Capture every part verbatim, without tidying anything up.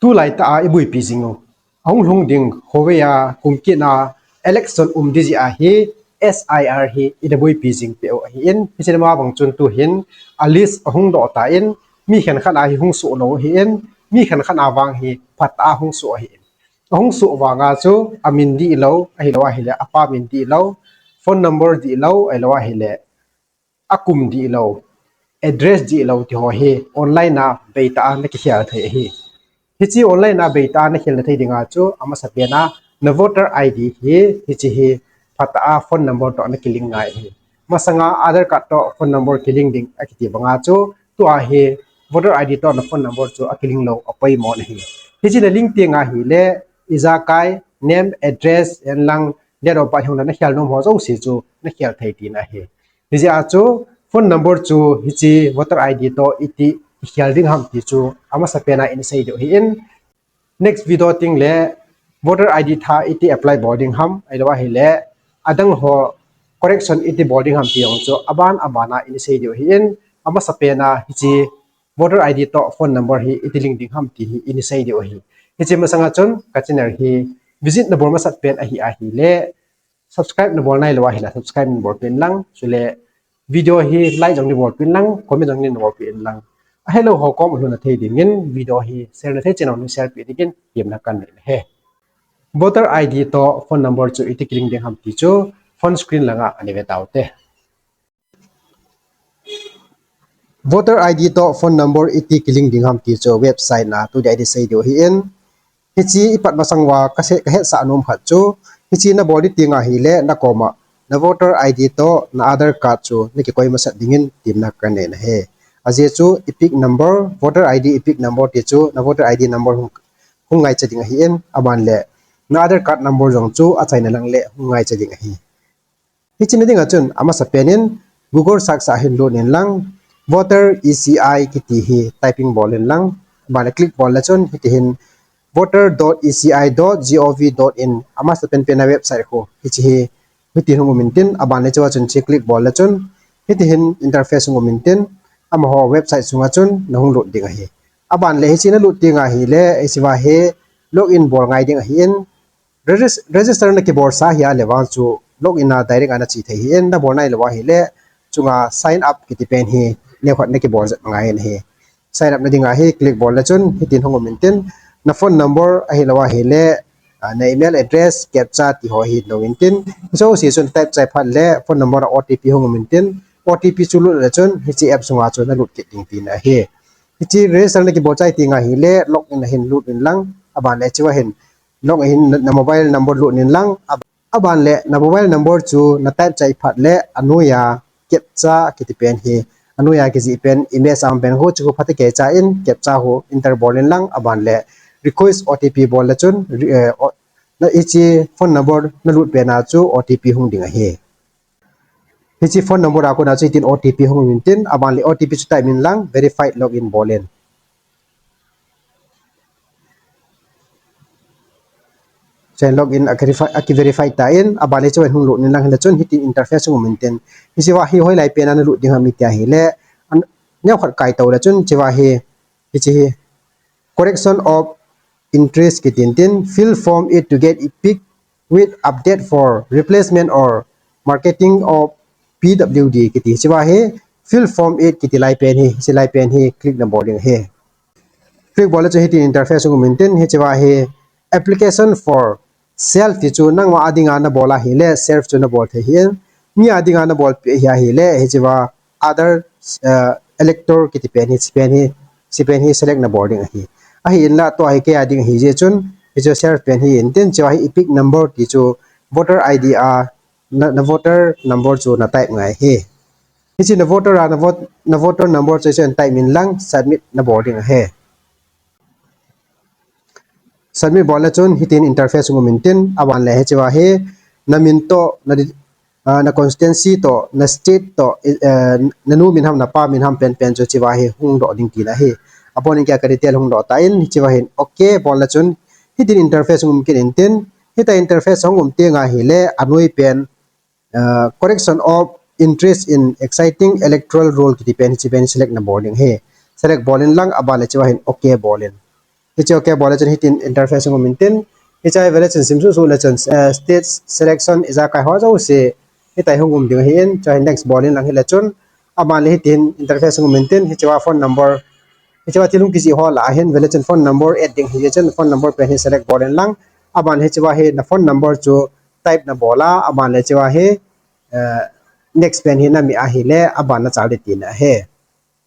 Tulai tah a i buipi jing u, ahung lhung ding Huawei a kum kit a election um ding jeh a hi S I R hi i da buipi jing peh u ahi in, hiche ma bang chun tu hin a list ahung doh ta in, mi khenkhat a hi hung soh lou ahi in, mi khenkhat a vang hi phat a hung soh ahi in. Ahung soh vang a chu a min dih lou, ahilou ahile a pa min dih lou, phone number dih lou, ahilou ahile a kum dih lou, address dih lou ti ho hi online a bei tah a na kikhel thei ahi. Hiche online a bei tah a na khel na thei ding a chu, a masapen a na voter I D hi, hiche hi phat a phone number toh na kilink ngai ahi. Masang a Aadhaar card toh phone number kilink ding a kiti bang a chu, tua hi voter I D toh na phone number chu a kilink lou a poimo ahi. Hiche na link teng ahile, ijakai, name, address, ahinlang date of birth hung le na khel nom ho jouse chu na khel thei tina ahi. Hijeh a chu phone number chu hiche voter I D toh iti i khel ding ham ti chu a masapen a i na sei diu ahi in. Next video teng le voter I D tha iti apply bol ding ham, ahilou ahile adang ho correction iti bol ding ham ti jong chu aban aban a i na sei diu ahi in. A masapen a hiche voter I D toh phone number hi iti link ding ham ti hi i na sei diu ahi. Hiche masang a chun ka channel hi visit na bol masat pen ahi ahile, subscribe na bol nailou ahile subscribe na bol peh in lang, chule video hi like jong na bol peh in lang, comment jong na bol peh in lang. Ahelou ho kom a lhun na thei ding in video hi share na thei chan a na share peh ding in temna kan nei ahi. Voter I D toh phone number chu iti kilink ding ham ti chu phone screen lang a ana ve tau te. Voter I D toh phone number iti kilink ding ham ti chu website na tu dia i na sei diu ahi in. Hiche i pat masang uva ka se, ka hetsah nom khat chu, hiche na bol ding teng ahile na kom a na voter I D toh na Aadhaar card chu na kikoi masat ding in temna kan nei ahi. Ajeh chu EPIC number, voter I D EPIC number ti chu na voter I D number hung, hung ngaicha ding ahi in, aban le na Aadhaar card number jong chu achaina lang le hung ngaicha ding ahi. Hiche na ding a chun a masapen in Google search a hin lut in lang, voter E C I kiti hi typing bol in lang, aban le click bol le chun hiti hin voter dot E C I dot gov dot in a masapen pen a website khu hiche hi, hiti hung um in tin, aban le chua chun hiche click bol le chun hiti hin interface hung um in tin, amaho website sunga chun na hung lut ding ahi. Aban le hiche na lut teng ahile hiche va hi login bol ngai ding ahi in, Regis-, register na kibol sa hi a le vang chu login a direct a na che thei ahi in, na bol nailou ahile chunga sign up kiti pen hi neokhat na kibol jep ngai in ahi. Sign up na ding a hi click bol le chun hitin hung um in tin, na phone number ahilou ahile, ah, na email address, captcha ti ho hi lou in tin, hiche jouse chun type chai phat le phone number a O T P hung um in tin, O T P chu lut le chun hiche app sunga chu na lut kit ding tina ahi. Hiche register na kibol chai teng ahile login a hin lut in lang, aban le hiche va hin login na, na mobile number lut in lang, ab-, aban le na mobile number chu na type chai phat le anoiya captcha kiti pen hi, anoiya kijih pen image a um pen khu chu phat a kei cha in captcha khu enter bol in lang, aban le request O T P bol le chun, re-, eh, o-, na hiche phone number na lut pen a chu O T P hung ding ahi. Hiche phone number a kona chu hitin O T P hung um in tin, aban le O T P chu type in lang verified login bol in. Chun login a verify, a kiverify ta in, aban le chu hung lut in lang hile chun hitin interface hung um in tin. Hiche va hi hoilai pen a na lut ding ham iti ahile, an, neokhat kai to le chun hiche va hi, hiche hi, correction of interest kiti in tin, fill form eight to get EPIC with update for replacement or marketing of P W D kiti. Hiche va hi fill form eight kiti lai pen hi, hiche lai pen hi click na bol ding ahi. Click bol le chun hitin interface hung um in tin, hiche va hi application for self ti chu nangma a dinga na bol ahile self chu na bol thei ahi in, mi a dinga na bol pi ahile hiche va other, uh, elector kiti pen hi, hiche pen hi, hiche pen hi select na bol ding ahi. Ahin la tua hi kei a ding ahi jeh chun, hiche self pen hi in tin, hiche va hi EPIC number ti chu voter I D a na, na voter number chu na type ngai ahi. Hiche na voter a na vote, na voter number chu hiche type in lang submit na bol ding ahi. Submit bol le chun hitin interface hung um in tin, aban le hiche va hi na min toh, na di-, ah, na constituency toh, na state toh, eh, na nu min ham, na pa min ham pen pen chu hiche va hi hung doh ding tina ahi. Abon in kei a ka detail hung doh ta in, hiche va hin okay bol le chun hitin interface hung um kit in tin, hitia interface hung um teng ahile anoi pen, uh, correction of interest in existing electoral roll kiti pen, hiche pen select na bol ding ahi. Select bol in lang, aban le hiche va hin okay bol in. Hiche okay bol le chun hitin interface hung um intin. Hiche hi vele chun sim suh suh le chun, eh, state selection ijakai ho jouse hitia hi hung um ding ahin, chua hi next bol in lang hile chun. Aban le hitin interface hung um intin, hichea phone number, hichea thil hung kijih ho lah ahin vele chun phone number add ding ahi chun phone number pen hi select bol in lang. Aban le hichea hi na phone number chu type na bol a, aban le hichea hi, eh, next pen hi na meh ahile aban na chal ding tina ahi.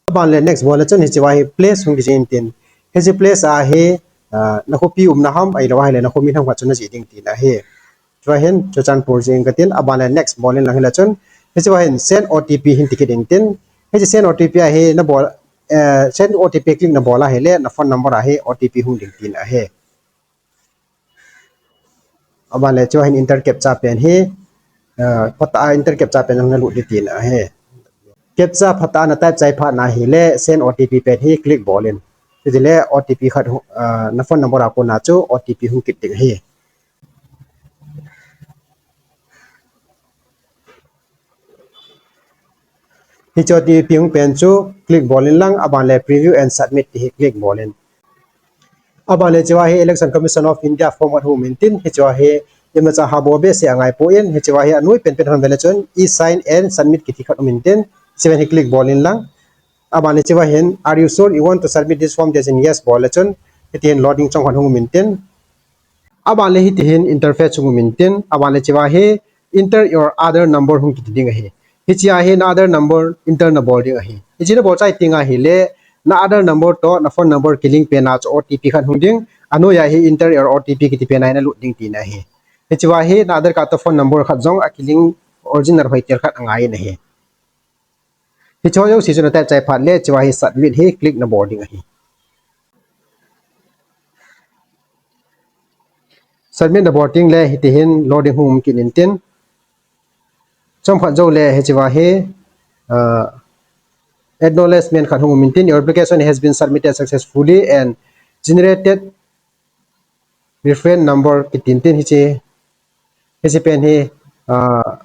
Aban le next bol le chun hichea hi place hung kijih intin. Hiche place a hi, ah, na khopi umna ham ahilou ahile na kho min ham khat chu na jih ding tina ahi. Chua hin Churachandpur jih inge katin, aban le next bol in lang hile chun. Hichea hin send O T P hin ti kit intin. Hiche send O T P a hi na bol, eh, send O T P click na bol ahile na phone number a hi O T P hung ding tina ahi. Aban le chua hin enter captcha pen hi, ah, phatah a enter captcha pen hung na lut ding tina ahi. Captcha phatah a na type chai phat na hile send O T P pen hi click bol in. Chutile O T P khat hu-, ah, na phone number a kona chu O T P hung kit ding ahi. Hiche O T P hung pen chu click bol in lang, aban le preview and submit ti hi click bol in. Aban le hichea hi Election Commission of India form khat hung um intin, hichea hi imacha hahbou behseh angai poi, hichea hi anoi pen pen hon vele chun e-sign and submit kiti khat um intin, hichea hi click bol in lang. Aban le hichea hin, are you sure you want to submit this form? Ti chun yes bol le chun, hitin loading chomkhat hung um intin. Aban le hiti hin interface hung um intin, aban le hichea hi enter your Aadhaar number hung kiti ding ahi. Hichea hi na Aadhaar number enter na bol ding ahi. Hiche na bol chai teng ahile na Aadhaar number toh na phone number kilink pen a chu O T P khat hung ding, anoiya hi enter your O T P kiti pen a hi na lut ding tina ahi. Hichea hi na Aadhaar card toh phone number khat jong akilink original hoitel khat angai in ahi. Hiche ho jouse chu na type chai phat le, hichea hi submit hi click na bol ding ahi. Submit na bol teng le, hiti hin loading hung um kit intin. Chomkhat jou le, hichea hi, ah, acknowledgement khat hung um intin, your application has been submitted successfully and generated reference number kiti intin hiche, hiche pen hi, ah,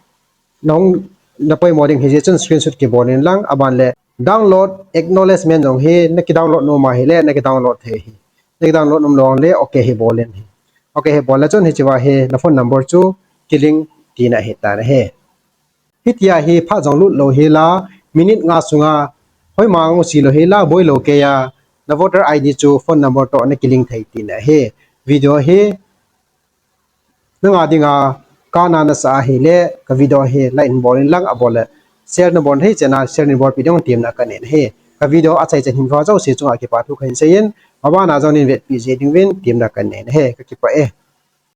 nahung na poimo ding hijeh chun screenshot kibol in lang, aban le download acknowledgement jong hi na kidownload nom ahile na kidownload thei ahi. Na kidownload nom lou le okay hi bol in ahi. Okay hi bol le chun hichea hi na phone number chu kilink tina ahi tan ahi. Hitia hi phat jong lut lou hel a, minute nga sunga, hoima jong che lou hel a, boi lou kei a, na voter I D chu phone number toh na kilink thei tina ahi. Video hi nanga dinga kana nasa ahile, ka video hi like na bol in lang, abol le share na bol thei chan a share na bolpeh ding temna kanei ahi. Ka video achai chan hin vo jouse chunga kipa thu kahin seiyin, abana jong nei vetpeh jing diuvin temna kanei ahi. Kakipah e.